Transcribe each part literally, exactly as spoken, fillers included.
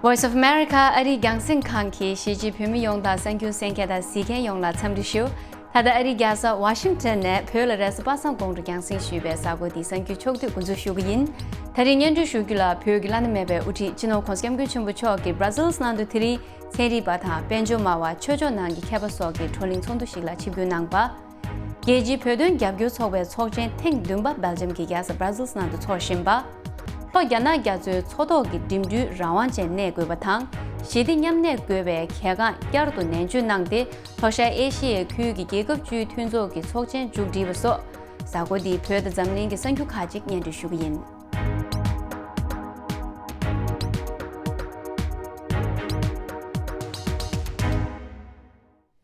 Voice of America ཨ་རིའི་རྒྱང་སྲིང་ཁང་གིས་གཞིས་བྱེས་བོད་མི་ཡོངས་དང་གསར་འགྱུར་གསན་མཁན་དང་གཟིགས་མཁན་ཡོངས་ལ་འཚམས་འདྲི་ཞུ། ད་ལྟ་ཨ་རིའི་རྒྱལ་ས་ཝ་ཤིང་ཊོན་ནས་བོད་ལ་རེས་གཟའ་པ་སངས་དགོང་དྲོ་རྒྱང་སྲིང་ཞུས་པའི་གཟའ་འཁོར་འདིའི་གསར་འགྱུར་ཕྱོགས་བསྡུས་འགོ་འཛུགས་ཞུ་གི་ཡིན། ད་རིང་སྙན་སྒྲོན་ཞུ་རྒྱུ་ལ་བོད་ཀྱི་བླ་ན་མེད་པའི་དབུ་ཁྲིད་སྤྱི་ནོར་༧གོང་ས་༧སྐྱབས་མགོན་ཆེན་པོ་མཆོག་གིས་Brussels ནང་དུ་དེ་རིང་ཚན་རིག་པ་དང་དཔལ་འབྱོར་སྨྲ་བ། ཆོས་ཕྱོགས་ནང་གི་མཁས་པ་སོགས་ཀྱི་བགྲོ་གླེང་ཚོགས་འདུ་ཞིག་ལ་ཆིབས་བསྒྱུར་གནང་པ། རྒྱལ་སྤྱིའི་བོད་དོན་རྒྱབ་སྐྱོར་ཚོགས་པའི་ཚོགས་ཆེན་ཐེངས་བདུན་པ་སྦེལ་ཇམ་གྱི་རྒྱལ་ས་Brussels ནང་དུ་འཚོགས་བཞིན་པ། ལྷོ་རྒྱ་ནག་རྒྱ་མཚོའི་མཚོ་ཐོག་གི་འགྲིམ་འགྲུལ་རང་དབང་ཅན་གནས་དགོས་པ་དང་། ཞི་བདེ་མཉམ་གནས་དགོས་པའི་གལ་འགངས་བསྐྱར་དུ་ནན་བརྗོད་གནང་སྟེ། ལྷོ་ཤར་ཨེ་ཤི་ཡའི་ཁུལ་གྱི་རྒྱལ་ཁབ་བཅུའི་མཐུན་ཚོགས་ཀྱི་ཚོགས་ཆེན་མཇུག་བསྒྲིལ་བ་སོགས། གཟའ་འཁོར་འདིའི་བོད་དང་འཛམ་གླིང་གི་གསར་འགྱུར་ཁག་ཅིག་སྙན་སྒྲོན་ཞུ་གི་ཡིན།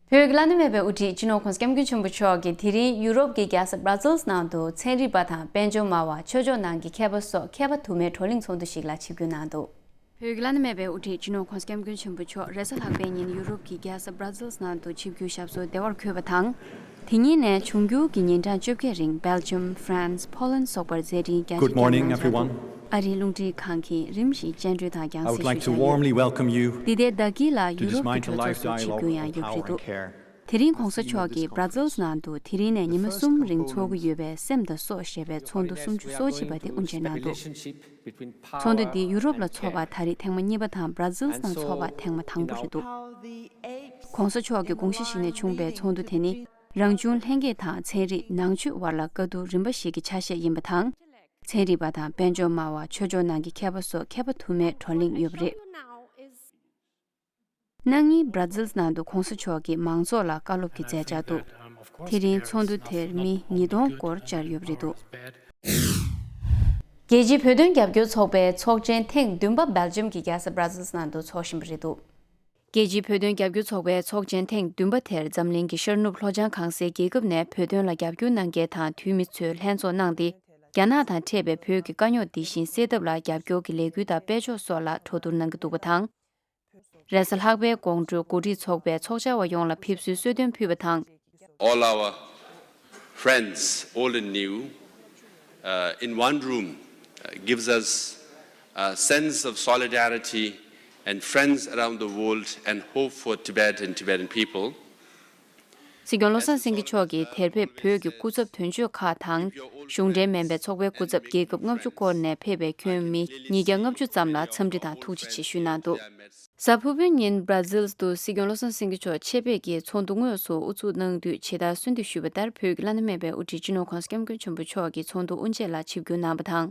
བོད་ཀྱི་བླ་ན་མེད་པའི་དབུ་ཁྲིད་སྤྱི་ནོར་༧གོང་ས་༧སྐྱབས་མགོན་ཆེན་པོ་མཆོག་གིས་དེ་རིང་ཡུ་རོབ་ཀྱི་རྒྱལ་ས་Brussels ནང་དུ་ཚན་རིག་པ་དང་དཔལ་འབྱོར་སྨྲ་བ། ཆོས་ཕྱོགས་ནང་གི་མཁས་པ་སོགས་མཁས་པ་དུ་མའི་བགྲོ་གླེང་ཚོགས་འདུ་ཞིག་ལ་ཆིབས་བསྒྱུར་གནང་འདུག་བོད་ཀྱི་བླ་ན་མེད་པའི་དབུ་ཁྲིད་སྤྱི་ནོར་༧གོང་ས་༧སྐྱབས་མགོན་ཆེན་པོ་མཆོག་རེས་གཟའ་ལྷག་པའི་ཉིན་ཡུ་རོབ་ཀྱི་རྒྱལ་ས་Brussels ནང་དུ་ཆིབས་བསྒྱུར་ཞབས་སོར་བདེ་བར་འཁོད་པ་དང་། དེ་ཉིན་ནས་འབྱུང་འགྱུར་གྱི་ཉིན་གྲངས་བཅོ་བརྒྱད་རིང་སྦེལ་ཇམ། ཧྥ་རན་སི། ཕོ་ལན་སོགས་པར་མཛད་འཕྲིན་རྒྱ་ཆེ་Good morning, བསྐྱངས་གནང་everyone. ཚར་འདུག་ཨ་རིའི་རླུང་འཕྲིན་ཁང་གིས་རིམ་བཞིན་བཅར་འདྲི་དང་རྒྱང་I would སྲིང་like to ཞུ་བཞིན་ཡོད། warmly welcome you འདི་ལྟའི་ཟླ་དཀྱིལ་ལ་to ཡུ་this རོབ་ཀྱི་Mindful གྲོས་ཚོགས་Lifestyle སུ་ཆིབས་བསྒྱུར་ཡང་ཡོད་པ་རེད་འདུག་དེ་རིང་གོང་ས་མཆོག་གིས་Brussels ནང་དུ་དེ་རིང་ནས་ཉི་མ་གསུམ་རིང་འཚོགས་ཀྱི་ཡོད་པའི་སེམས་དང་སྲོག་ཞེས་པའི་ཚོགས་འདུ་སུམ་ཅུ་སོ་གཅིག་པ་དེ་དབུ་འབྱེད་གནང་འདུག་ཚོགས་འདུ་འདི་ཡུ་རོབ་ལ་འཚོགས་པ་ད་རེས་ཐེངས་མ་གཉིས་པ་དང་Brussels ནང་འཚོགས་པ་ཐེངས་མ་དང་པོ་རེད་འདུག་གོང་ས་མཆོག་གི་དགོངས་གཞི་ཞིག་ནས་བྱུང་བའི་ཚོགས་འདུ་དེ་ནི་རང་བྱུང་ལྷན་སྐྱེས་དང་ཚན་རིག་ནང་ཆོས་དབར་ལ་བཀའ་བསྡུར་རིམ་པ་ཞིག་གི་ཆ་ཤས་ཡིན་པ་དང་། ཚན་རིག་པ་དང་དཔལ་འབྱོར་སྨྲ་བ། ཆོས་ཕྱོགས་ནང་གི་མཁས་པ་སོགས་མཁས་པ་དུ་མའི་བགྲོ་གླེང་ཡོད་པ་རེད། གནངས་ཉིན་Brussels ནང་དུ་གོང་ས་མཆོག་གིས་མང་ཚོགས་ལ་བཀའ་སློབ་ཀྱི་མཛད་འཆར་འདུག་དེ་རིང་ཚོགས་འདུ་དེར་མི་ཉིས་སྟོང་སྐོར་བཅར་ཡོད་པ་རེད་འདུག་རྒྱལ་སྤྱིའི་བོད་དོན་རྒྱབ་སྐྱོར་ཚོགས་པའི་ཚོགས་ཆེན་ཐེངས་བདུན་པ་སྦེལ་ཇམ་གྱི་རྒྱལ་ས་Brussels ནང་དུ་འཚོགས་བཞིན་པ་རེད་འདུག་རྒྱལ་སྤྱིའི་བོད་དོན་རྒྱབ་སྐྱོར་ཚོགས་པའི་ཚོགས་ཆེན་ཐེངས་བདུན་པ་དེར་འཛམ་གླིང་གི་ཤར་ནུབ་ལྷོ་བྱང་གང་སའི་རྒྱལ་ཁབ་ནས་བོད་དོན་ལ་རྒྱབ་སྐྱོར་གནང་མཁན་དང་འཐུས་མི་ཚོས་ལྷན་ཚོགས་གནང་སྟེ། རྒྱ་ནག་དང་འཕྲད་པའི་བོད་ཀྱི་དཀའ་རྙོག་འདི་བཞིན་སེལ་ཐབས་ལ་རྒྱབ་སྐྱོར་གྱི་ལས་འགུལ་དང་དཔལ་འབྱོར་སོགས་ལ་གྲོས་བསྡུར་གནང་གི་འདུག་པ་དང་། རེས་གཟའ་ལྷག་པའི་དགོང་དྲོ་འགོ་ཁྲིད་ཚོགས་པའི་ཚོགས་བཅར་བ་ཡོངས་ལ་ཕེབས་བསུའི་གསོལ་སྟོན་ཕུལ་བ་དང་། All our friends, old and new, uh, in one room, uh, gives us a sense of solidarity and friends around the world and hope for Tibet and Tibetan people. སྲིད་སྐྱོང་བློ་བཟང་སེང་གེ་མཆོག་གིས་དེར་ཕེབས་བོད་ཀྱི་སྐུ་ཚབ་དོན་གཅོད་ཁག་དང་། གཞུང་འབྲེལ་མིན་པའི་ཚོགས་པའི་སྐུ་ཚབ་རྒྱལ་ཁབ་ལྔ་བཅུ་སྐོར་ནས་ཕེབས་པའི་ཁྱོན་མི་ཉིས་བརྒྱ་ལྔ་བཅུ་ཙམ་ལ་འཚམས་འདྲི་དང་ཐུགས་རྗེ་ཆེ་ཞུས་གནང་འདུག་གཟའ་ཕུར་བུའི་ཉིན་Brussels དུ་སྲིད་སྐྱོང་བློ་བཟང་སེང་གེ་མཆོག་ཆེད་ཕེབས་ཀྱིས་ཚོགས་འདུ་དངོས་སུ་དབུ་འཛུགས་གནང་དུས་ཇི་ལྟར་གསོལ་འདེབས་ཞུས་པ་ལྟར་བོད་ཀྱི་བླ་ན་མེད་པའི་དབུ་ཁྲིད་སྤྱི་ནོར་༧གོང་ས་༧སྐྱབས་མགོན་ཆེན་པོ་མཆོག་གིས་ཚོགས་འདུ་དབུ་འབྱེད་ལ་ཆིབས་བསྒྱུར་གནང་བ་དང་།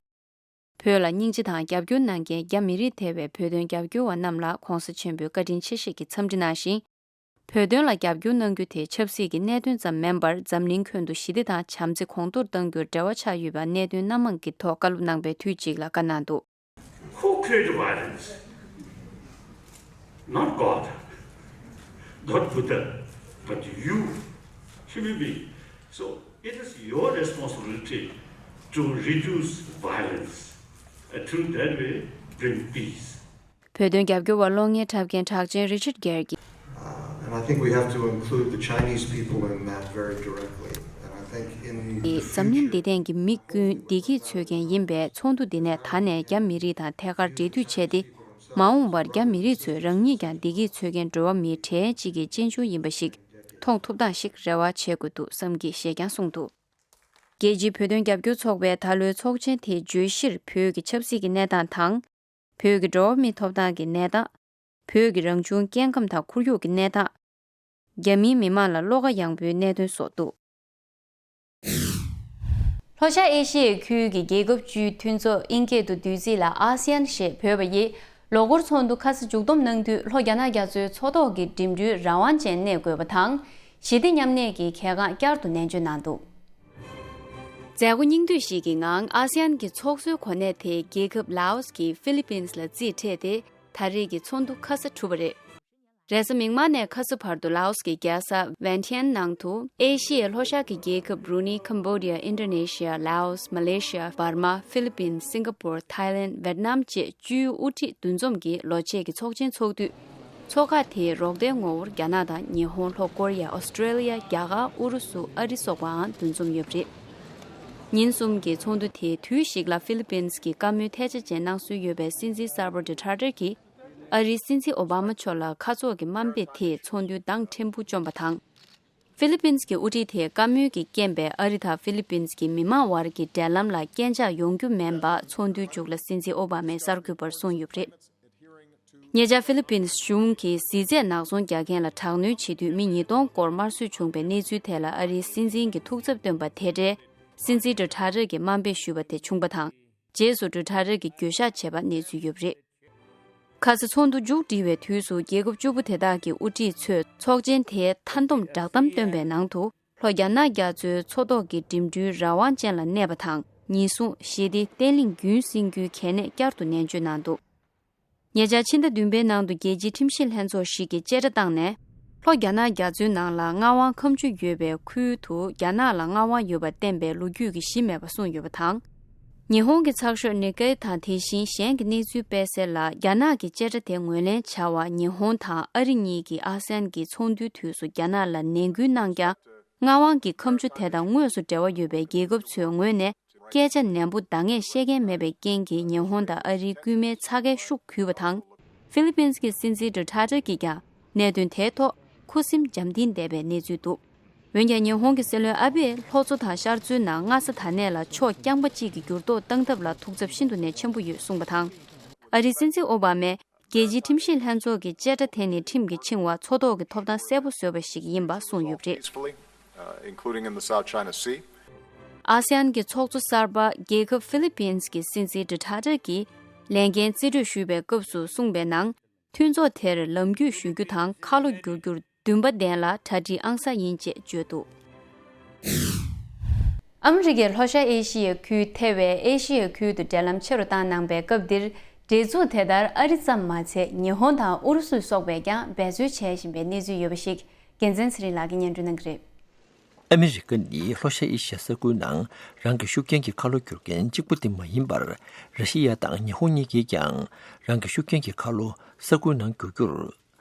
བོད་ལ་སྙིང་རྗེ་དང་རྒྱབ་སྐྱོར་གནང་མཁན་རྒྱ་མི་རིགས་ཐེ་བའི་བོད་དོན་རྒྱབ་སྐྱོར་བ་རྣམས་ལ་༧གོང་ས་ཆེན་པོས་བཀའ་དྲིན་ཆེ་བཞེས་ཀྱི་འཚམས་འདྲི་གནང་ཞིང་། བོད་དོན་ལ་རྒྱབ་སྐྱོར་གནང་རྒྱུ་དེ་ཆབ་སྲིད་ཀྱི་གནད་དོན་ཙམ་མིན་པར་འཛམ་གླིང་ཁྱོན་དུ་ཞི་བདེ་དང་བྱམས་བརྩེ་གོང་མཐོར་གཏང་རྒྱུར་འབྲེལ་བ་ཆགས་ཡོད་པ་གནད་དོན་སྣ་མང་གི་ཐོག་བཀའ་སློབ་གནང་པའི་དུས་གཅིག་ལ་བཀའ་གནང་འདུག Who created violence? Not God, not Buddha, but you, human being. So it is your responsibility to reduce violence and through that way bring peace. བོད་དོན་རྒྱབ་སྐྱོར་བ་གློག་བརྙན་འཁྲབ་མཁན་གྲགས་ཅན་Richard Gere གྱིས། Uh, and I think we have to include the Chinese people in that very directly. And I think in the འཛམ་གླིང་འདི་སྟེང་གི་མི་ཀུན་བདེ་སྐྱིད་འཚོལ་མཁན་ཡིན་པས་ཚོགས་འདུ་འདི་ནས་ད་ནས་རྒྱ་མི་རིགས་དང་ཐད་ཀར་འབྲེལ་མཐུད་བྱས་ཏེ། མ་འོངས་པར་རྒྱ་མི་རིགས་ཚོས་རང་ཉིད་ཀྱང་བདེ་སྐྱིད་འཚོལ་མཁན་འགྲོ་བ་མིའི་གྲས་གཅིག་གི་གཅེན་གཅུང་ཡིན་པ་ཞིག་མཐོང་ཐུབ་སྟངས་ཤིག་རེ་བ་བྱེད་དགོས་འདུག་བསམ་གྱི་ཞེས་ཀྱང་གསུངས་འདུག་རྒྱལ་སྤྱིའི་བོད་དོན་རྒྱབ་སྐྱོར་ཚོགས་པའི་ད་ལོའི་ཚོགས་ཆེན་དེའི་བརྗོད་གཞིར་བོད་ཀྱི་ཆབ་སྲིད་ཀྱི་གནས་སྟངས་དང་། བོད་ཀྱི་འགྲོ་བ་མིའི་ཐོབ་ཐང་གི་གནས་སྟངས། བོད་ཀྱི་རང་བྱུང་སྐྱེ་ཁམས་དང་ཁོར་ཡུག་གི་གནས་སྟངས། རྒྱ་མིའི་མི་དམངས་ལ་བློ་དགའ་ཡངས་པོའི་གནད་དོན་སོགས་འདུག་ལྷོ་ཤར་ཨེ་ཤི་ཡའི་ཁུལ་གྱི་རྒྱལ་ཁབ་བཅུའི་མཐུན་ཚོགས་ཨིན་སྐད་དུ་བསྡུས་ཚིག་ལ་ཨ་སི་ཡན་ཞེས་འབོད་པ་ཡིས་ལོ་འཁོར་ཚོགས་འདུ་ཁ་ས་མཇུག་བསྡོམས་གནང་དུས་ལྷོ་རྒྱ་ནག་རྒྱ་མཚོའི་མཚོ་ཐོག་གི་འགྲིམ་འགྲུལ་རང་དབང་ཅན་གནས་དགོས་པ་དང་། ཞི་བདེ་མཉམ་གནས་ཀྱི་གལ་འགངས་བསྐྱར་དུ་ནན་བརྗོད་གནང་འདུག་མཛད་སྒོ་སྙིང་བསྡུས་ཤིག་གི་ངང་ཨ་སི་ཡན་གྱི་ཚོགས་གཙོའི་གོ་གནས་དེ་རྒྱལ་ཁབ་ལའོ་སི་ཀྱི་ཧྥི་ལི་པིན་ལ་རྩིས་སྤྲད་དེ། ད་རེས་ཀྱི་ཚོགས་འདུ་ཁ་ས་གྲུབ་པ་རེད། རེས་གཟའ་མིག་དམར་ནས་ཁ་སང་བར་དུ་ལའོ་སི་ཀྱི་རྒྱལ་ས་ཝེན་ཐི་ཡན་ནང་དུ་ཨེ་ཤི་ཡའི་ལྷོ་ཤར་གྱི་རྒྱལ་ཁབ་བྷྲུ་ནི། ཁམ་བྷོ་ཌི་ཡ། ཨིན་ཌོ་ནེ་ཤི་ཡ། ལའོ་སི། མ་ལེ་ཤི་ཡ། འབར་མ། ཧྥི་ལི་པིན། སིང་ག་པོར། ཐའི་ལེན། ཝེད་ནམ་བཅས་བཅུའི་དབུ་ཁྲིད་འདུ་འཛོམས་ཀྱི་ལོ་ཕྱེད་ཀྱི་ཚོགས་ཆེན་འཚོགས་དུས། ཚོགས་ཁག་དེའི་རོགས་ཟླའི་ངོ་བོར་རྒྱ་ནག་དང་ཉི་ཧོང་། ལྷོ་ཀོ་རི་ཡ། ཨོ་སི་ཀྲེ་ལི་ཡ། རྒྱ་གར། ཨུ་རུ་སུ། ཨ་རི་སོགས་པའང་འདུ་འཛོམས་ཡོད་པ་རེད། ཉིན་གསུམ་གྱི་ཚོགས་འདུ་དེའི་དུས་ཤིག་ལ་ཧྥི་ལི་པིན་གྱི་བཀའ་མོལ་ཐལ་ཆ་ཅན་གནང་སྲོལ་ཡོད་པའི་སྲིད་འཛིན་གསར་པ་ཌུ་ཐར་ཏེ་གྱིས། ཨ་རིའི་སྲིད་འཛིན་ཨོ་བྷ་མ་མཆོག་ལ་ཁ་ཕྱོགས་ཀྱི་དམའ་འབེབས་དེས་ཚོགས་འདུའི་མདངས་ཕྲན་བུ་བཅོམ་པ་དང་། ཧྥི་ལི་པིན་གྱི་དབུ་ཁྲིད་དེས་བཀའ་མོལ་གྱི་རྐྱེན་པས་ཨ་རི་དང་ཧྥི་ལི་པིན་གྱི་མི་མང་བར་གྱི་འབྲེལ་ལམ་ལ་རྐྱེན་ཆག་ཡོང་རྒྱུ་མིན་པ་ཚོགས་འདུའི་མཇུག་ལ་སྲིད་འཛིན་ཨོ་བྷ་མས་གསར་འགོད་པར་གསུངས་ཡོད་པ་རེད། ཉེ་ཆར་ཧྥི་ལི་པིན་གཞུང་གིས་གཟི་རྫས་ནག་ཚོང་རྒྱག་མཁན་ལ་དྲག་གནོན་བྱེད་དུས་མི་ཉིས་སྟོང་སྐོར་དམར་གསོད་བྱུང་པའི་གནས་ཚུལ་ཐད་ལ་ཨ་རིའི་སྲིད་འཛིན་གྱི་ཐུགས་འཚབ་བཏོན་པ་དེ་འདྲའི་སྲིད་འཛིན་ཌོ་ཐར་ཊེ་གྱིས་དམའ་འབེབས་ཞུས་པ་དེ་བྱུང་པ་དང་། རྗེས་སུ་ཌོ་ཐར་ཊེ་གྱིས་འགྱོད་བཤགས་བྱས་པ་གནས་ཚུལ་ཡོད་པ་རེད། ཁ་ས་ཚོགས་འདུ་མཇུག་སྒྲིལ་བའི་དུས་སུ་རྒྱལ་ཁབ་བཅུ་པོ་དེ་དག་གི་དབུ་ཁྲིད་ཚོས་ཚོགས་ཆེན་དེའི་མཐའ་བསྡོམས་བསྒྲགས་གཏམ་བཏོན་པའི་ནང་དུ། ལྷོ་རྒྱ་ནག་རྒྱ་མཚོའི་མཚོ་ཐོག་གི་འགྲིམ་འགྲུལ་རང་དབང་ཅན་ལ་གནས་པ་དང་། ཉེན་སྲུང་ཞི་བདེ་བརྟན་ལྷིང་རྒྱུན་བསྲིང་རྒྱུའི་གལ་གནད་བསྐྱར་དུ་ནན་བརྗོད་གནང་འདུག་ཉེ་ཆར་ཕྱི་ཟླ་བདུན་པའི་ནང་དུ་རྒྱལ་སྤྱིའི་ཁྲིམས་ཞིབ་ལྷན་ཚོགས་ཤིག་གིས་བཅད་ཁྲ་བཏང་ནས། ལྷོ་རྒྱ་ནག་རྒྱ་མཚོའི་ནང་ལ་མངའ་དབང་ཁ་མཆུ་ཡོད་པའི་ཁུལ་དུ་རྒྱ་ནག་ལ་མངའ་དབང་ཡོད་པར་བསྟན་པའི་ལོ་རྒྱུས་ཀྱི་གཞི་མེད་པ་གསུངས་ཡོད་པ་དང་། ཉི་ཧོང་གི་ཚགས་ཤོག་ནི་ཀེ་དང་དེ་བཞིན་གཞན་གྱི་གནས་ཚུལ་སྤེལ་གསལ་ལ། རྒྱ་ནག་གི་བཅད་ཁྲ་དེ་ངོས་ལེན་བྱ་བར་ཉི་ཧོང་དང་ཨ་རི་གཉིས་ཀྱིས་ཨ་སེ་ཨན་གྱི་ཚོགས་འདུའི་དུས་སུ་རྒྱ་ནག་ལ་ནན་སྐུལ་གནང་ཀྱང་། མངའ་དབང་གི་ཁ་མཆུ་དེ་དང་དངོས་སུ་འབྲེལ་བ་ཡོད་པའི་རྒྱལ་ཁབ་ཚོའི་ངོས་ནས་སྐད་ཆ་ནན་པོ་འདང་ངེས་བཤད་མཁན་མེད་པའི་རྐྱེན་གྱིས་ཉི་ཧོང་དང་ཨ་རིའི་སྐུད་མེད་ཚ་གྱལ་ཤུགས་གུས་པ་དང་། ཧྥི་ལི་པིན་གྱི་སྲིད་འཛིན་ཌོ་ཐར་ཊེ་གྱིས་ཀྱང་གནད་དོན་དེའི་ཐོག་ཁུ་སིམ་འཇམ་ཐིང་བསྡད་པའི་གནས་ཚུལ་འདུག་འོན་ཀྱང་ཉི་ཧོང་གི་སྲིད་བློན་ཨ་བྷེས་ལྷོ་མཚོ་དང་ཤར་མཚོའི་ནང་སྔ་ས་དང་གནས་ལ་ཕྱོགས་རྐྱང་པ་གཅིག་གི་འགྱུར་ལྡོག་བཏང་ཐབས་ལ་ཐུགས་འཚབ་ཤིན་ཏུ་ནས་ཆེན་པོ་ཡོད་གསུངས་པ་དང་། ཨ་རིའི་སྲིད་འཛིན་ཨོ་བྷ་མས་རྒྱལ་སྤྱིའི་ཁྲིམས་ཞིབ་ལྷན་ཚོགས་ཀྱི་བཅད་ཁྲ་དེ་ནི་ཁྲིམས་ཀྱི་འཆིང་བ་མཚོ་ཐོག་གི་ཐོབ་ཐང་གསལ་པོ་བཟོས་པ་ཞིག་ཡིན་པ་གསུངས་ཡོད་པ་རེད། Peacefully, uh, including in the South China Sea. ཨ་སེ་ཨན་གྱི་ཚོགས་གཙོ་གསར་པ་རྒྱལ་ཁབ་ཧྥི་ལི་པིན་གྱི་སྲིད་འཛིན་ཌོ་ཐར་ཊེ་གྱིས་ལས་འགན་རྩིས་སྤྲོད་ཞུས་པའི་སྐབས་སུ་གསུངས་པའི་ནང་། མཐུན་ཚོགས་དེར་ལམ་རྒྱུས་ཞུ་རྒྱུ་དང་ཁ་ལོ་བསྒྱུར་རྒྱུར་འདུན་པ་ལྡན་ལ་གྲ་སྒྲིག་ཨང་གསར་ཡིན་ཅེས་བརྗོད་འདུག་ཨ་མི་རི་ཀས་ལྷོ་ཤར་ཨེ་ཤི་ཡའི་ཁུལ་ཐེ་བའི་ཨེ་ཤི་ཡའི་ཁུལ་དུ་འབྲེལ་ལམ་ཆེ་རུ་བཏང་གནང་པའི་སྐབས་འདིར། འབྲེལ་འཛུགས་དེ་ལྟར་ཨ་རི་ཙམ་མ་ཚད་ཉི་ཧོང་དང་ཨུ་རུ་སུ་སོགས་པས་ཀྱང་འབད་རྩོལ་བྱེད་བཞིན་པའི་གནས་ཚུལ་ཡོད་པ་ཞིག་རྒྱལ་མཚན་ཚེ་རིང་ལགས་ཀྱིས་སྙན་སྒྲོན་གནང་གི་རེད། ཨ་མི་རི་ཀ་ནི་ལྷོ་ཤར་ཨེ་ཤི་ཡ་ས་ཁུལ་ནང་རང་གི་ཤུགས་རྐྱེན་གྱི་ཁ་ལོ་བསྒྱུར་མཁན་གཅིག་པུ་དེ་མ་ཡིན་པར། ར་ཤི་ཡ་དང་ཉི་ཧོང་གཉིས་ཀྱིས་ཀྱང་རང་གི་ཤུགས་རྐྱེན་གྱི་ཁ་ལོ་ས་ཁུལ་ནང་བསྒྱུར་རྒྱུར།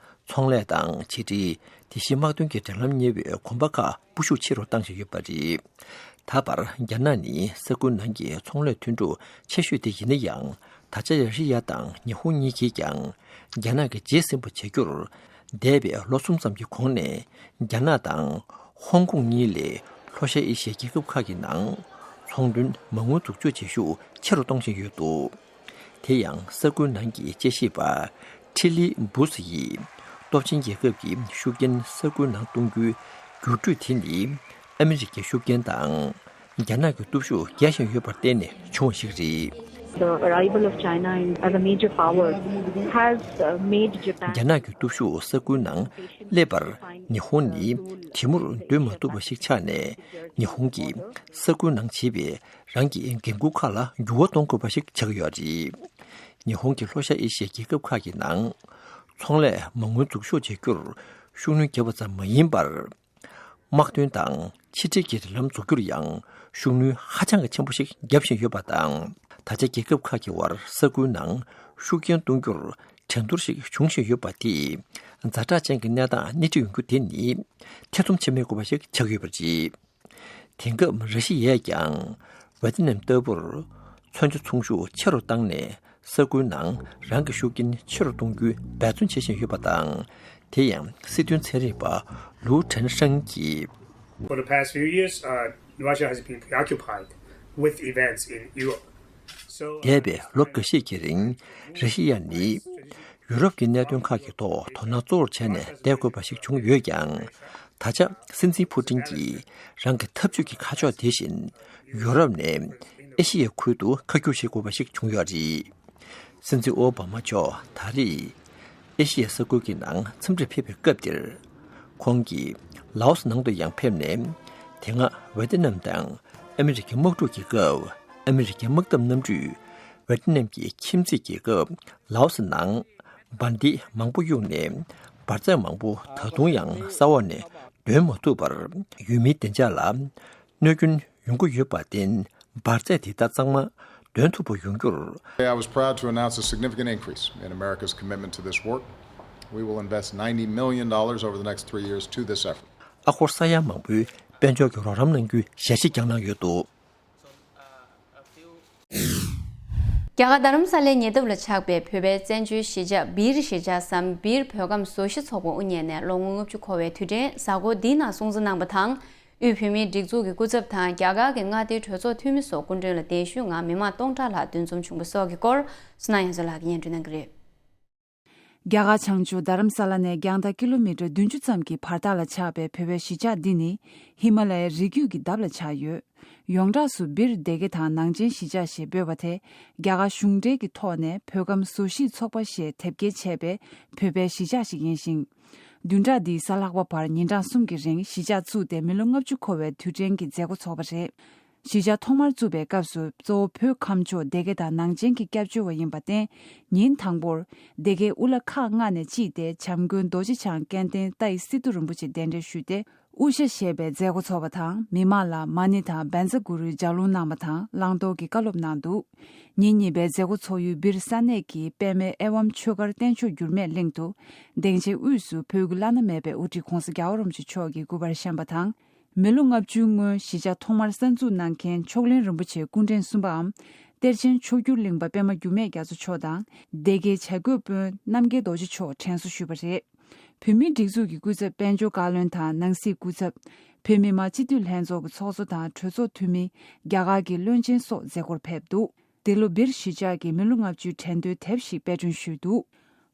ཚོང་ལས་དང་ཕྱི་འབྲེལ། དེ་བཞིན་དམག་དོན་གྱི་འབྲེལ་ལམ་གཉེར་བའི་གོམ་པ་ཁག་སྤོ་ཤུགས་ཆེ་རུ་བཏང་བཞིན་ཡོད་པ་རེད། ད་བར་རྒྱ་ནག་ནི་ས་ཁུལ་ནང་གི་ཚོང་ལས་མཐུན་གྲོགས་ཆེ་ཤོས་དེ་ཡིན་ན་ཡང་། ད་ཆ་ར་ཤི་ཡ་དང་ཉི་ཧོང་གཉིས་ཀྱིས་ཀྱང་རྒྱ་ནག་གི་རྗེས་ཟིན་པ་བྱ་རྒྱུར། འདས་པའི་ལོ་གསུམ་ཙམ་གྱི་གོང་ནས་རྒྱ་ནག་དང་ཧོང་ཀོང་གཉིས་ལས་ལྷོ་ཤར་ཨེ་ཤི་ཡའི་རྒྱལ་ཁབ་ཁག་གི་ནང་ཚོང་དོན་མ་དངུལ་འཛུགས་སྤྱོད་བྱེད་ཤུགས་ཆེ་རུ་གཏོང་བཞིན་ཡོད་འདུག་དེ་ཡང་ས་ཁུལ་ནང་གི་དཔྱད་ཞིབ་པ་ཁྲི་ལི་འབུ་སི་ཡིས་སྟོབས་ཆེན་རྒྱལ་ཁབ་ཀྱི་ཤུགས་རྐྱེན་ས་ཁུལ་ནང་གཏོང་རྒྱུའི་འགྱུར་འགྲོས་དེ་ནི་ཨ་མི་རི་ཀའི་ཤུགས་རྐྱེན་དང་རྒྱ་ནག་གི་སྟོབས་ཤུགས་རྒྱས་བཞིན་ཡོད་པར་བརྟེན་ནས་བྱུང་བ་ཞིག་རེད། The arrival of China in, as a major power has, uh, made Japan རྒྱ་ནག་གི་སྟོབས་ཤུགས་ས་ཁུལ་ནང་སླེབས་པར་ཉི་ཧོང་ནི་དེ་མུར་འདོན་མ་ཐུབ་པ་ཞིག་ཆགས་ནས། ཉི་ཧོང་གིས་ས་ཁུལ་ནང་བྱེད་པའི་རང་གི་འགན་ཁུར་ཁག་ལ་འགྱུར་བ་གཏོང་དགོས་པ་ཞིག་ཆགས་ཀྱི་ཡོད་རེད། ཉི་ཧོང་གིས་ལྷོ་ཤར་ཨེ་ཤི་ཡའི་རྒྱལ་ཁབ་ཁག་གི་ནང་ཚོང་ལས་མ་དངུལ་འཛུགས་ཤོག་བྱེད་རྒྱུར་ཤུགས་སྣོན་བརྒྱབ་པ་ཙམ་མ་ཡིན་པར། དམག་དོན་དང་ཕྱི་འབྲེལ་གྱི་འབྲེལ་ལམ་འཛུགས་རྒྱུར་ཡང་ཤུགས་སྣོན་ཧ་ཅང་གི་ཆེན་པོ་ཞིག་བརྒྱབ་བཞིན་ཡོད་པ་དང་། ད་ཆ་རྒྱལ་ཁབ་ཁག་གི་དབར་ས་ཁུལ་ནང་ཤུགས་རྐྱེན་གཏོང་རྒྱུར་འགྲན་བསྡུར་ཞིག་འབྱུང་བཞིན་ཡོད་པ་དེས། ཛ་དྲག་ཅན་གྱི་གནས་སྟངས་སྣེ་ཁྲིད་ཡོང་རྒྱུ་དེ་ནི་ཐེ་ཚོམ་བྱེད་མི་དགོས་པ་ཞིག་ཆགས་ཡོད་པ་རེད། དེང་སྐབས་ར་ཤི་ཡས་ཀྱང་ཝེ་ཏི་ནམ་ལྟ་བུར་མཚོན་ཆ་ཚོང་ཤུགས་ཆེ་རུ་བཏང་ནས། ས་ཁུལ་ནང་རང་གི་ཤུགས་རྐྱེན་ཆེ་རུ་གཏོང་རྒྱུའི་འབད་བརྩོན་བྱེད་བཞིན་ཡོད་པ་དང་། དེ་ཡང་སྲིད་དོན་ཚན་རིག་པ་ལུའུ་ཁྲེན་ཧྲང་གིས། For the past few years, uh, Russia has been preoccupied with events in Europe. So, འདས་པའི་ལོ་འགའ་ཤས་ཀྱི་རིང་། ར་ཤི་ཡ་ནི་ཡུ་རོབ་ཀྱི་གནད་དོན་ཁག་གི་ཐོག་དོ་སྣང་གཙོ་བོར་བྱས་ནས་བསྡད་དགོས་པ་ཞིག་བྱུང་ཡོད་ཀྱང་། ད་ཆ་སྲིད་འཛིན་ཕུ་ཏིན་གྱིས་རང་གི་འཐབ་ཇུས་ཀྱི་ཁ་ཕྱོགས་དེ་བཞིན་ཡུ་རོབ་ནས་ཨེ་ཤི་ཡའི་ཁུལ་དུ་ཁ་བསྒྱུར་བྱེད་དགོས་པ་ཞིག་བྱུང་ཡོད་རེད། སྲིད་འཛིན་ཨོ་བྷ་མ་མཆོག་ད་རེས་ཨེ་ཤི་ཡའི་ས་ཁུལ་གྱི་ནང་འཚམས་འདྲིར་ཕེབས་པའི་སྐབས་འདིར། ཁོང་གིས་ལའོ་སི་ནང་དུ་ཡང་ཕེབས་ནས། དེ་སྔ་ཝེ་ཏི་ནམ་དང་ཨ་མི་རི་ཀའི་དམག་འཁྲུག་གི་སྐབས། ཨ་མི་རི་ཀའི་དམག་འཐབ་གནམ་གྲུས་ཝེ་ཏི་ནམ་གྱི་ཁྱིམ་མཚེས་རྒྱལ་ཁབ་ལའོ་སི་ནང་འབར་མདེལ་མང་པོ་གཡུགས་ནས། འབར་རྫས་མང་པོ་ད་དུང་ཡང་ས་འོག་ནས་འདོན་མ་ཐུབ་པར། ཡུལ་མིའི་བདེ་འཇགས་ལ་གནོད་སྐྱོན་ཡོང་གི་ཡོད་པར་བརྟེན། འབར་རྫས་དེ་དག་གཙང་མ་འདོན་ཐུབ་པ་ཡོང་རྒྱུར། Today, I was proud to announce a significant increase in America's commitment to this work. We will invest ninety million dollars over the next three years to this effort. ཨ་སྒོར་ས་ཡ་མང་པོའི་དཔལ་འབྱོར་གྱི་རོགས་རམ་གནང་རྒྱུའི་ཞལ་བཞེས་ཀྱང་གནང་ཡོད་འདུག་རྒྱ་གར་རྡ་རམ་ས་ལའི་ཉེ་འདབས་ལ་ཆགས་པའི་བོད་པའི་བཙན་བྱོལ་གཞིས་ཆགས་སྦིར་གཞིས་ཆགས་སམ་སྦིར་བོད་ཁམས་བཟོ་གཞིས་ཚོགས་པ་དབུ་བརྙེས་ནས་ལོ་ངོ་ལྔ་བཅུ་འཁོར་བའི་དུས་དྲན་གཟའ་འཁོར་འདིའི་ནང་སྲུང་བརྩི་གནང་པ་དང་། དབུས་བོད་མིའི་སྒྲིག་འཛུགས་ཀྱི་སྐུ་ཚབ་དང་རྒྱ་གར་གྱི་མངའ་སྡེའི་གྲོས་ཚོགས་འཐུས་མི་སོགས་སྐུ་མགྲོན་ལ་གདན་ཞུའི་ངང་མི་མང་སྟོང་ཕྲག་ལྷག་འདུ་འཛོམས་བྱུང་བ་སོགས་ཀྱི་སྐོར་བསོད་ནམས་དབྱངས་མཚོ་ལགས་ཀྱིས་སྙན་སྒྲོན་གནང་གི་རེད། རྒྱ་གར་བྱང་ཕྱོགས་རྡ་རམ་ས་ལ་ནས་རྒྱང་ཐག་ཀི་ལོ་མི་ཊར་བདུན་ཅུ་ཙམ་གྱི་བར་ཐག་ལ་ཆགས་པའི་བོད་པའི་གཞིས་ཆགས་འདི་ནི་ཧི་མ་ལ་ཡའི་རི་རྒྱུད་ཀྱི་འདབས་ལ་ཆགས་ཡོད། ཡོངས་གྲགས་སུ་སྦིར་སྡེ་དགེ་དང་ནང་ཆེན་གཞིས་ཆགས་ཞེས་འབོད་པ་དེ་རྒྱ་གར་གཞུང་འབྲེལ་གྱི་ཐོག་ནས་བོད་ཁམས་བཟོ་གཞིས་ཚོགས་པ་ཞེས་དེབ་སྐྱེལ་བྱས་པའི་བོད་པའི་གཞིས་ཆགས་ཤིག་ཡིན་ཞིང་། བདུན་ཕྲག་འདིའི་གཟའ་ལྷག་པ་བར་ཉིན་གྲངས་གསུམ་གྱི་རིང་གཞིས་ཆགས་བཙུགས་ཏེ་མི་ལོ་ལྔ་བཅུ་འཁོར་བའི་དུས་དྲན་གྱི་མཛད་སྒོ་འཚོགས་པ་རེད། གཞིས་ཆགས་ཐོག་མར་བཙུགས་པའི་སྐབས་སུ་གཙོ་བོ་བོད་ཁམས་ཕྱོགས་སྡེ་དགེ་དང་ནང་ཆེན་གྱི་སྐྱབས་བཅོལ་བ་ཡིན་པར་བརྟེན། ཉིན་དང་པོར་སྡེ་དགེའི་དབུ་བླ་ཁག་ལྔ་ནས་སྤྱི་ཏེ་བྱམས་མགོན་རྡོ་རྗེ་འཆང་སྐལ་ལྡན་ཏཱའི་སི་ཏུ་རིན་པོ་ཆེ་གདན་འདྲེན་ཞུས་ཏེ་དབུ་ཞྭ་བཞེས་པའི་མཛད་སྒོ་འཚོགས་པ་དང་མི་མང་ལ་མ་ཎི་དང་བཛྲ་གུ་རུའི་ལྗགས་ལུང་གནང་བ་དང་བླང་དོར་གྱི་བཀའ་སློབ་གནང་འདུག་ཉིན་གཉིས་པའི་མཛད་སྒོ་འཚོགས་ཡུལ་སྦིར་ས་གནས་ཀྱི་པདྨའི་ཨེ་ཝཾ་ཆོས་སྒར་བསྟན་མཆོག་འགྱུར་མེད་གླིང་དུ་སྡིངས་ཆའི་དབུས་སུ་བོད་ཀྱི་བླ་ན་མེད་པའི་དབུ་ཁྲིད་༧གོང་ས་༧རྒྱལ་བ་རིན་པོ་ཆེ་མཆོག་གིས་སྐུ་པར་བཤམས་པ་དང་། མི་ལོ་ལྔ་བཅུའི་སྔོན་གཞིས་ཆགས་ཐོག་མར་གསར་འཛུགས་གནང་མཁན་མཆོག་གླིང་རིན་པོ་ཆེའི་སྐུ་ཕྲེང་གསུམ་པའམ་གཏེར་ཆེན་མཆོག་གྱུར་གླིང་པ་པདྨ་འགྱུར་མེད་རྒྱ་མཚོ་མཆོག་དང་སྡེ་དགེའི་བྱ་རྒོད་དཔོན་རྣམ་རྒྱལ་རྡོ་རྗེ་མཆོག་དྲན་གསོ་ཞུས་པ་རེད། བོད་མིའི་སྒྲིག་འཛུགས་ཀྱི་སྐུ་ཚབ་དཔལ་འབྱོར་བཀའ་བློན་དང་ནང་སྲིད་སྐུ་ཚབ། བོད་མི་མང་སྤྱི་འཐུས་ལྷན་ཚོགས་ཀྱི་ཚོགས་གཙོ་དང་གྲོས་ཚོགས་འཐུས་མི། རྒྱ་གར་གྱི་བློན་ཆེན་སོགས་མཛད་སྒོར་ཕེབས་འདུག་འདི་ལོ་སྦིར་གཞིས་ཆགས་ཀྱིས་མི་ལོ་ལྔ་བཅུའི་དྲན་རྡོའི་དེབ་ཞིག་དཔེ་སྐྲུན་ཞུས་འདུག་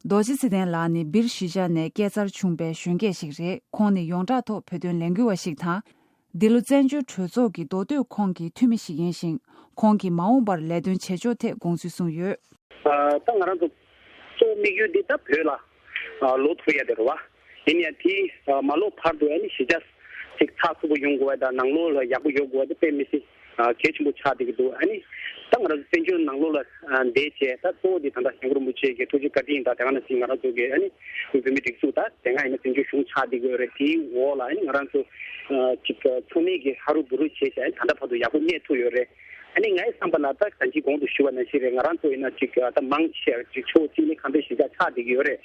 རྡོ་རྗེ་ཚེ་བརྟན་ལགས་ནི་སྦིར་གཞིས་ཆགས་ནས་སྐྱེས་འཚར་བྱུང་པའི་གཞོན་སྐྱེས་ཤིག་རེད། ཁོང་ནི་ཡོངས་གྲགས་ཐོག་བོད་དོན་ལས་འགུལ་བ་ཞིག་དང་། འདི་ལོ་བཙན་བྱོལ་གྲོས་ཚོགས་ཀྱི་མདོ་སྟོད་ཁོངས་ཀྱི་འཐུས་མི་ཞིག་ཡིན་ཞིང་། ཁོང་གིས་མ་འོངས་པར་ལས་དོན་བྱེད་ཕྱོགས་ཐད་དགོངས་ཚུལ་གསུངས་ཡོད། ད་ང་རང་ཚོ་གཙོ་བོ་དམིགས་ཡུལ་འདི་ད་བོད་ལ་ལོག་ཐུབ་ཡ་དེ་རེད་བ། ཡིན་ཡང་དེ་མ་ལོག་བར་དུ་ཨ་ནི་གཞིས་ཆགས་ཅིག་ཚགས་ཚུད་པོ་ཡོང་དགོས་པ་དང་ནང་ལོགས་ལ་ཡག་པོ་ཡོད་དགོས་པ་དེ་དཔེ་མི་སྲིད་གལ་ཆེན་པོ་ཆགས་བསྡད་ཀྱི་འདུག་ཨ་ནི་ད་ང་རང་ཚོ་བཙན་བྱོལ་ནང་ལོགས་ལ་བསྡད་བྱས་ད་གཙོ་བོ་དེ་ད་ལྟ་སྐྱབས་མགོན་རིན་པོ་ཆེ་གི་ཐུགས་རྗེ་བཀའ་དྲིན་དང་དེ་ག་ནང་བཞིན་ང་རང་ཚོ་གི་ཨ་ནི་བོད་མི་སྒྲིག་འཛུགས་དང་དེ་སྔ་ཡིན་ན་བཙན་བྱོལ་གཞུང་ཆགས་བསྡད་ཀྱི་ཡོད་རེད། དེའི་འོག་ལ་ཨ་ནི་ང་རང་ཚོ་ཅིག་ཚང་མས་ཀྱི་ཧ་རུ་བུ་རུ་བྱས་བྱས་ཨ་ནི་ད་ལྟ་བར་དུ་ཡག་པོ་གནས་ཐུབ་ཡོད་རེད། ཨ་ནི་ངའི་བསམ་པ་ལ་ད་ད་ཅི་གོང་དུ་ཞུ་བ་ནང་བཞིན་རེད། ང་རང་ཚོ་ཡིན་ན་ཅིག་ད་མང་ཆེ་ཅིག་ཕྱོགས་གཅིག་ནས་ཁམས་པའི་གཞིས་ཆགས་ཆགས་བསྡད་ཀྱི་ཡོད་རེད།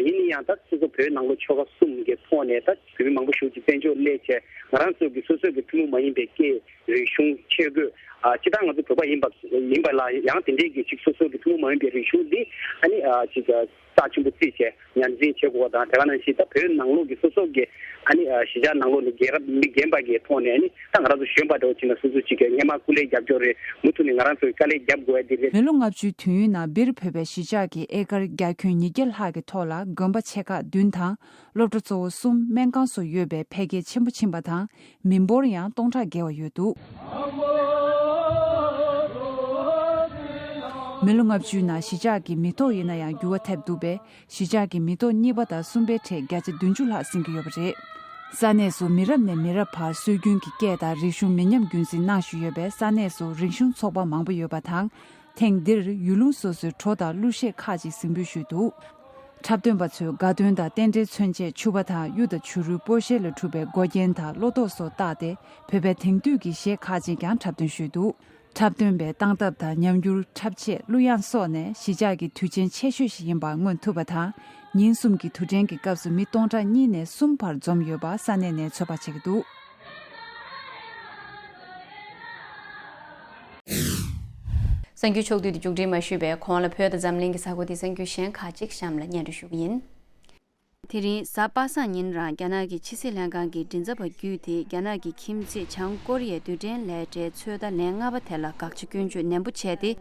ཡིན་ན་ཡང་ད་སོ་སོ་བོད་ནང་ལོགས་ཆོལ་ཁ་གསུམ་གྱི་ཐོག་ནས་ད་བོད་མི་མང་པོ་ཞིག་ཅིག་བཙན་བྱོལ་སླེབས་བྱས་ང་རང་ཚོ་གི་སོ་སོ་གི་ཐུན་མོང་མ་ཡིན་པའི་སྐད་རིག་གཞུང་ཆས་གོས་ཨ་སྤྱིར་བཏང་ང་ཚོ་བོད་པ་ཡིན་པ་ཡིན་པ་ལ་ཡང་དེ་འདྲའི་གི་ཅིག་སོ་སོ་གི་ཐུན་མོང་མ་ཡིན་པའི་རིག་གཞུང་འདི་ཨ་ནི་ཨ་ཅིག་རྩ་ཆེན་པོ་བརྩིས་བྱས་ཉར་འཛིན་བྱེད་དགོས་པ་དང་དེ་ག་ནང་བཞིན་ད་བོད་ནང་ལོགས་ཀྱི་སོ་སོ་གི་ཨ་ནི་ཨ་གཞིས་ཆགས་ནང་ལོགས་ནས་རྒན་རབས་མི་རྒན་པ་གི་ཐོག་ནས་ཨ་ནི་ད་ང་རང་ཚོ་གཞོན་པ་འདྲ་བོ་ཅིག་ན་སོ་སོ་ཅིག་གི་སྔས་མ་སྐུ་ལས་རྒྱབ་སྐྱོར་རེད་མུ་མཐུད་ནས་ང་རང་ཚོ་གི་དཀའ་ལས་རྒྱབ་དགོས་ཡ་འདི་རེད། མི་ལོ་ལྔ་བཅུའི་དུས་ཡུན་ནང་སྦིར་བོད་པའི་གཞིས་ཆགས་ཀྱིས་ཨེ་ཀར་བརྒྱ་ཁྱོན་ཉིས་བརྒྱ་ལྷག་གི་ཐོག་ལ་དགོན་པ་ཆེ་ཁག་བདུན་དང་སློབ་གྲྭ་གཙོ་བོ་གསུམ་སྨན་ཁང་སོགས་ཡོད་པས་འཕེལ་རྒྱས་ཆེན་པོ་ཕྱིན་པ་དང་མི་འབོར་ཡང་སྟོང་ཕྲག་བརྒལ་བ་ཡོད་འདུག་མི་ལོ་ལྔ་བཅུའི་ནང་གཞིས་ཆགས་ཀྱི་མི་ཐོག་ཡིན་ན་ཡང་འགྱུར་བ་ཐེབས་འདུག་པས། གཞིས་ཆགས་ཀྱི་མི་ཐོག་གཉིས་པ་དང་གསུམ་པའི་གྲས་བརྒྱ་ཆ་བདུན་ཅུ་ལྷག་ཟིན་གྱི་ཡོད་པ་རེད། ས་གནས་སུ་མི་རབས་ནས་མི་རབས་བར་སྲོལ་རྒྱུན་གྱི་སྐད་དང་རིག་གཞུང་མི་ཉམས་རྒྱུན་འཛིན་གནང་བཞིན་ཡོད་པས་ས་གནས་སུ་རིག་གཞུང་ཚོགས་པ་མང་པོ་ཡོད་པ་དང་། ཐེངས་འདིར་ཡུལ་ལུང་སོ་སོའི་བྲོ་དང་གླུ་གཞས་ཁག་ཅིག་གཟིགས་འབུལ་ཞུས་འདུག་འཁྲབ་སྟོན་པ་ཚོས་དགའ་སྟོན་དང་རྟེན་འབྲེལ་མཚོན་ཆེད་ཕྱུ་པ་དང་གཡུ་དང་བྱུ་རུའི་སྤོས་ཤེལ་ལས་གྲུབ་པའི་མགོ་རྒྱན་དང་བློ་ཐོག་སོགས་བཏགས་ཏེ་བོད་པའི་དེང་དུས་ཀྱི་གཞས་ཁག་ཅིག་ཀྱང་འཁྲབ་སྟོན་ཞུས་འདུག་འཁྲབ་སྟོན་པས་སྟངས་སྟབས་དང་ཉམས་འགྱུར། འཁྲབ་ཆས། གླུ་དབྱངས་སོགས་ནས་གཞིས་ཆགས་ཀྱི་དུས་ཆེན་ཆེ་ཤོས་ཤིག་ཡིན་པ་མངོན་ཐུབ་པ་དང་། ཉིན་གསུམ་གྱི་དུས་དྲན་གྱི་སྐབས་སུ་མི་སྟོང་ཕྲག་གཉིས་ནས་གསུམ་བར་འཛོམས་ཡོད་པ་ས་གནས་ནས་ཚོད་དཔག་བྱེད་ཀྱི་འདུག་གསར་འགྱུར་ཕྱོགས་བསྡུས་དེ་མཇུག་སྒྲིལ་མ་ཞུས་པའི་གོང་ལ་བོད་དང་འཛམ་གླིང་གི་གསར་འགོད་དེ་གསར་འགྱུར་གཞན་ཁག་ཅིག་གཤམ་ལ་སྙན་སྒྲོན་ཞུ་གི་ཡིན། དེ་རིང་གཟའ་པ་སངས་ཉིན་རང་རྒྱ་ནག་གི་ཕྱི་སྲིད་ལྷན་ཁང་གི་མགྲིན་ཚབ་པ་བརྒྱུད་དེ་རྒྱ་ནག་གི་ཁྱིམ་མཚེས་བྱང་ཀོ་རི་ཡའི་རྡུལ་ཕྲན་ལས་གྲྭའི་ཚོད་ལྟ་ལན་ལྔ་པ་དེ་ལ་དགག་བྱ་སྐྱོན་བརྗོད་ནན་པོ་བྱས་ཏེ། དེ་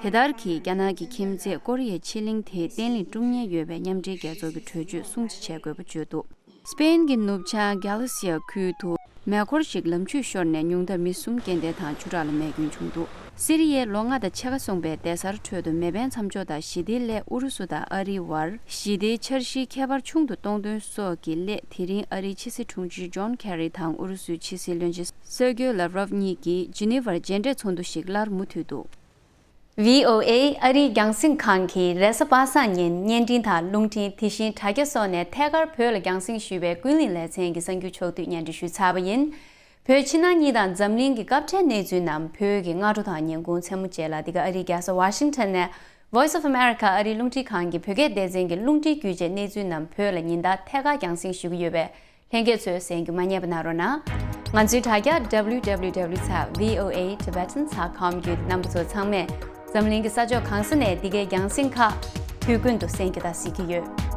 ལྟར་གྱིས་རྒྱ་ནག་གི་ཁྱིམ་མཚེས་ཀོ་རི་ཡའི་ཕྱེད་གླིང་དེ་བརྟན་ལྷིང་སྲུང་ཉེན་ཡོད་པའི་མཉམ་འབྲེལ་རྒྱལ་ཚོགས་ཀྱི་གྲོས་ཆོད་སྲུང་བརྩི་བྱེད་དགོས་པ་བརྗོད་འདུག་སྤེན་གྱི་ནུབ་བྱང་གྷ་ལི་སི་ཡ་ཁུལ་དུ་མེ་འཁོར་ཞིག་ལམ་ཆུས་ཤོར་ནས་ཉུང་མཐར་མི་གསུམ་སྐྱེ་ལྡན་དང་བཅུ་ཕྲག་ལ་རྨས་སྐྱོན་བྱུང་འདུག་སི་རི་ཡའི་ལོ་ལྔ་དང་ཕྱེད་ཀ་སོང་པའི་སྡེ་གཟར་ཁྲོད་དུ་མེ་འཕེན་མཚམས་འཇོག་དང་ཞི་བདེའི་སླད་ཨུ་རུ་སུ་དང་ཨ་རིའི་བར་ཞི་བདེའི་འཆར་གཞིའི་ཁྱད་པར་ཆུང་དུ་གཏོང་དོན་སོགས་ཀྱི་སླད་དེ་རིང་ཨ་རིའི་ཕྱི་སྲིད་དྲུང་ཆེ་ཇོན་ཁེ་རི་དང་ཨུ་རུ་སུའི་ཕྱི་སྲིད་བློན་ཆེན་སེར་གྱི་ལབ་རོབ་གཉིས་ཀྱིས་ཇི་ནི་ཝར་མཇལ་འཕྲད་ཚོགས་འདུ་ཞིག་སླར་མུ་མཐུད་འདུག་ཝི་ཨོ་ཨེ་ཨ་རིའི་རྒྱང་སྲིང་ཁང་གིས་རེས་གཟའ་པ་སངས་ཉིན་བརྙན་འཕྲིན་དང་རླུང་འཕྲིན། དེ་བཞིན་དྲ་རྒྱ་སོགས་ནས་ཐད་ཀར་བོད་ལ་རྒྱང་སྲིང་ཞུས་པའི་ཀུན་གླེང་ལེ་ཚན་གྱི་གསར་འགྱུར་ཕྱོགས་བསྡུས་སྙན་སྒྲོན་ཞུས་ཚར་བ་ཡིན། བོད་ཕྱི་ནང་གཉིས་དང་འཛམ་གླིང་གི་སྐབས་འཕྲལ་གནས་ཚུལ་རྣམས་བོད་ཀྱི་སྔ་དྲོ་དང་ཉིན་གུང་མཚན་མོ་བཅས་ལ་འདི་ག་ཨ་རིའི་རྒྱལ་ས་ཝ་ཤིང་ཊོན་ནས་Voice of America ཨ་རིའི་རླུང་འཕྲིན་ཁང་གི་བོད་སྐད་སྡེ་ཚན་གྱི་རླུང་འཕྲིན་བརྒྱུད་བཅས་གནས་ཚུལ་རྣམས་བོད་ལ་ཉིན་ལྟར་ཐད་ཀར་རྒྱང་སྲིང་ཞུ་གི་ཡོད་པས། ལྷན་རྒྱས་ཚོས་གསན་རྒྱུ་མ་བསྙེལ་བ་གནང་རོགས་གནང་། ང་ཚོའི་དྲ་རྒྱ་W W W dot V O A Tibetan dot com བརྒྱུད་རྣམ་པ་ཚོ་ཚང་མས་ འཛམ་གླིང་གི་ས་ཕྱོགས་གང་ས་ནས་འདི་གའི་རྒྱང་སྲིང་ཁག་དུས་ཀུན་ཏུ་གསན་རྒྱུ་དང་གཟིགས་ཀྱི་ཡོད།